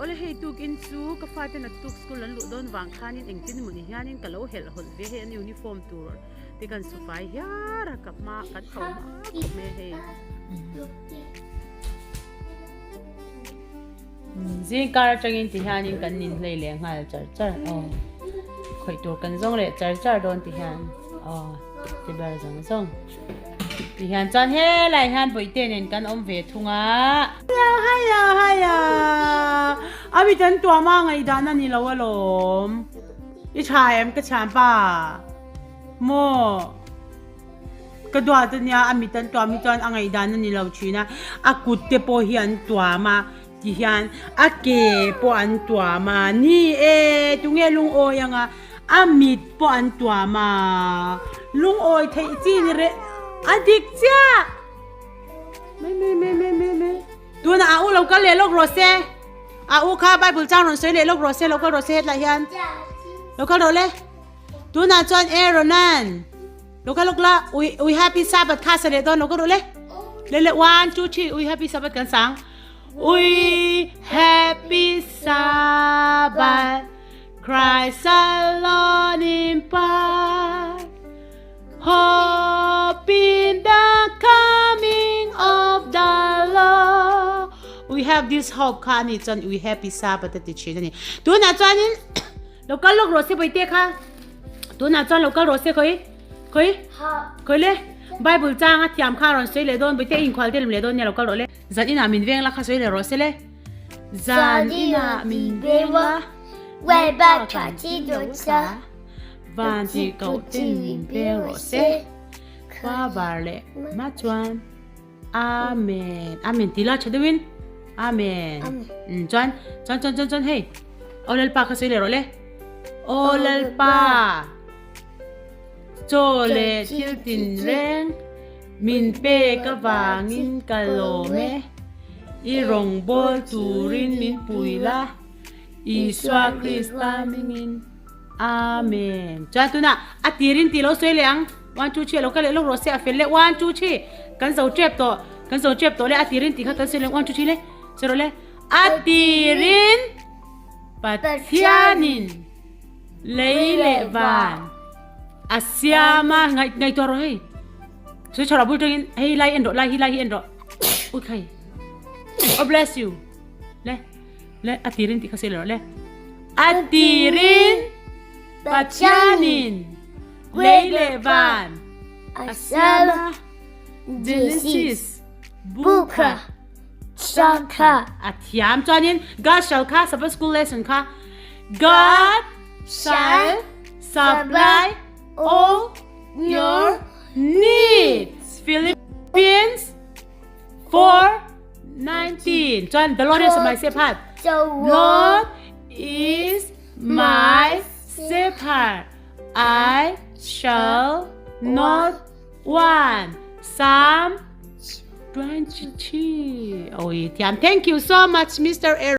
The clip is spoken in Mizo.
Awle hei tukin chu ka fate naktuk school an luh dawn vang khanin engtin emaw ni hianin ka lo helh hawlh ve hei an uniform tur te kan su fai hiar a ka hma kan tho hma khawp mai a hei. Zingkar atangin ti hianin kan ninhlei leh nghal char char aw khawih tur kan zawng leh char char dawn ti hian aw ti ber zawng zawng ti hian chuan helai hian bawihte nen kan awm ve thung a. Haia haia a mi tan tuama ngaihdan a ni lo alawm i tha em ka thianpa maw. Ka duat ania a mit an tuam hi chuan a ngaihdan a ni lo thin a, a kut te pawh hi an tuam a ti hian a ke pawh an tuam a ni e tunge lungawi anga a mit pawh an tuam a lungawi theih chi ni reh a dik chiah mai mai mai mai mai mai tunah a u lo kal leh lawk rawh se a u kha bible chang rawn sawi leh lawk rawh se lo kal rawh se hetlai hian lo kal rawh le. Tunah chuan Aaronan lo kal lawk la ui ui happy sabbath kha sa leh dawn lo ka rawh le le le one two three ui happy sabbath kan sang ui happy sabbath Christ alone impart hope in the coming of the Lord we have this hope kha ani chuan ui happy sabbath a ti thin ani tunah chuanin Lo kal lawk rawh se Bawihte kha. Tunah chuan lo kal rawh se khawi. Khawi. Khawi le. Bible changa thiam kha a rawn sawi leh dawn Bawihte i inkhual te lem leh dawn nia lo kal rawh le. Zan inah min veng la kha sawi leh rawh se le. Zan inah min veng la. Lalpa kan thil lo sa. Van tih koh ten min veng rawh se. Khua var leh hma chuan. Amen. Amen ti la tha deuhin. Amen. Um chuan chuan chuan chuan chuan hei. Aw Lalpa kha sawi leh rawh le. Aw Lalpa. Chaw leh thil tin reng min pek avangin ka lawm e. I rawngbâwl turin min pui la. Isua Krista mingin. Amen. Chuan tunah a tirin tih lo sawi leh ang. One two three a lo kal leh lawk rawh se a fel leh one two three kan zo tep tawh kan zo tep tawh le a tirin tih kha kan sawi leh one two three le sawi rawh le a tirin Pathianin lei leh van a siam a ngaih ngaihtuah rawh hei sawi chho rawh bul tangin hei lai en rawh lai hi lai hi en rawh ui khai oh bless you le le a tirin tih kha sawi leh rawh le a tirin Pathianin Lei leh van a siam a, Genesis bu kha chang kha a thiam. Chuanin God shall kha Sabbath school lesson kha God shall supply all your needs Philippians 4:19 Chuan the Lord is my shepherd Lord is my shepherd I shall not want. Psalm 23. Oh, thank you so much, Mr. Aaron.